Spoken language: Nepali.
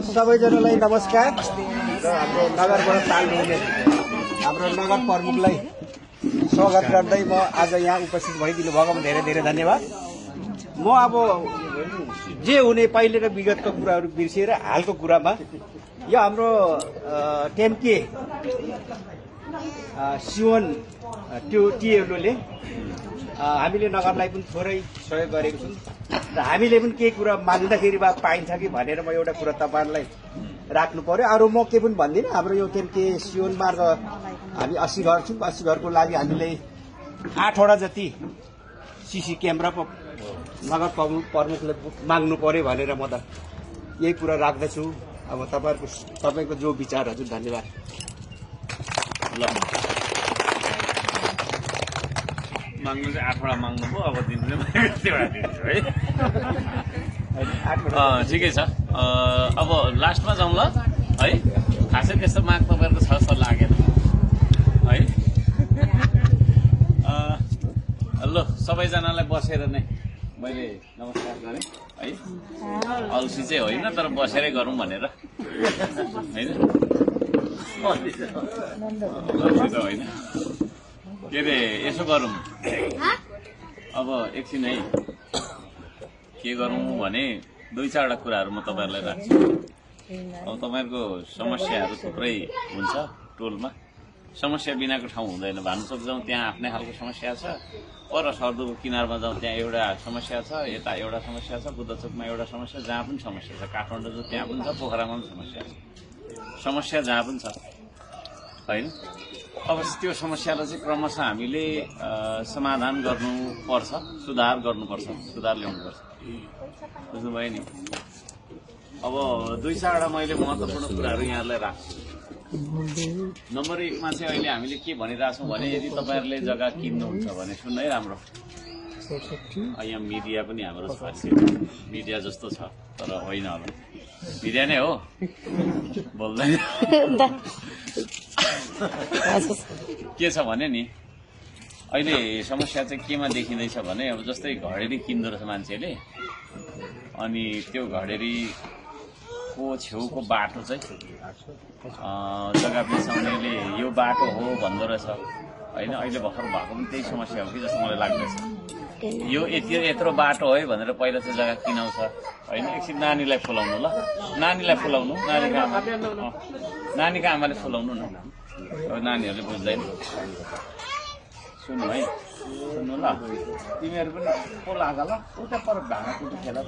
सबैजनालाई नमस्कार र हाम्रो नगरबाट ताल्नुहुने हाम्रो नगर प्रमुखलाई स्वागत गर्दै म आज यहाँ उपस्थित भइदिनु भएकोमा धेरै धेरै धन्यवाद। म अब जे हुने पहिले र विगतको कुराहरू बिर्सिएर हालको कुरामा यो हाम्रो टेम्के सिवन टिएलओले हामीले नगरलाई पनि थोरै सहयोग गरेको छौँ र हामीले पनि केही कुरा माग्दाखेरि वा पाइन्छ कि भनेर म एउटा कुरा तपाईहरुलाई राख्नु पर्यो। अरू म के पनि भन्दिनँ। हाम्रो यो टेम्के सिवन मार्ग हामी 80 घर छौँ। 80 घरको लागि हामीले 8 वटा जति सीसी क्यामेरा नगर प्रमुखले माग्नु पर्यो भनेर म त यही कुरा राख्दछु। अब तपाईको जो विचार हजुर धन्यवाद। ल माग्नु चाहिँ 8 वटा माग्नु भयो। अब दिनु है ठिकै छ। अब लास्टमा जाउँ ल है। खासै त्यस्तो माग तपाईँहरूको छ जस्तो लागेन है। ल सबैजनालाई बसेर नै मैले नमस्कार गरेँ है। अल्छी चाहिँ होइन तर बसेरै गरौँ भनेर होइन। अल्छी त होइन के अरे यसो गरौँ अब एकछिन है। के गरौँ भने 2-4 वटा कुराहरू म तपाईहरुलाई राख्छु। अब तपाईहरुको समस्याहरू थुप्रै हुन्छ टोलमा। समस्या बिनाको ठाउँ हुँदैन। भानुचोक जाउँ त्यहाँ आफ्नै खालको समस्या छ, पर सर्दुको किनारमा जाउँ त्यहाँ एउटा समस्या छ, यता एउटा समस्या छ, बुद्धचोकमा एउटा समस्या, जहाँ पनि समस्या छ। काठमाडौँ जो त्यहाँ पनि छ, पोखरामा पनि समस्या छ। समस्या जहाँ पनि छ हैन। अब त्यो समस्यालाई चाहिँ क्रमशः हामीले समाधान गर्नुपर्छ, सुधार गर्नुपर्छ, सुधार ल्याउनुपर्छ। बुझ्नुभयो नि। अब 2-4 वटा मैले महत्त्वपूर्ण कुराहरू यहाँलाई राख्छु। नम्बर 1 मा चाहिँ अहिले हामीले के भनिरहेछौँ भने यदि तपाईहरुले जग्गा किन्नुहुन्छ भने सुन्नु है राम्रो। यहाँ मिडिया पनि हाम्रो छ। मिडिया जस्तो छ तर होइन होला। मिडिया नै हो बोल्दैन। के छ भने नि अहिले समस्या चाहिँ केमा देखिँदैछ भने अब जस्तै घडेरी किन्दो रहेछ मान्छेले। अनि त्यो घडेरीको छेउको बाटो चाहिँ जग्गा बेचाउनेले यो बाटो हो भन्दो रहेछ होइन। अहिले भर्खर भएको पनि त्यही समस्या हो कि जस्तो मलाई लाग्दैछ। यो यत्रो बाटो है भनेर पहिला चाहिँ जग्गा किनाउँछ होइन। एकछिन नानीलाई फुलाउनु ल। नानीलाई फुलाउनु। नानीको आमाले फुलाउनु न। अब नानीहरूले बुझ्दैन। सुन्नु है सुन्नु ल। तिमीहरू पनि को लाग ल उता पर भाँडा कुटी खेल है।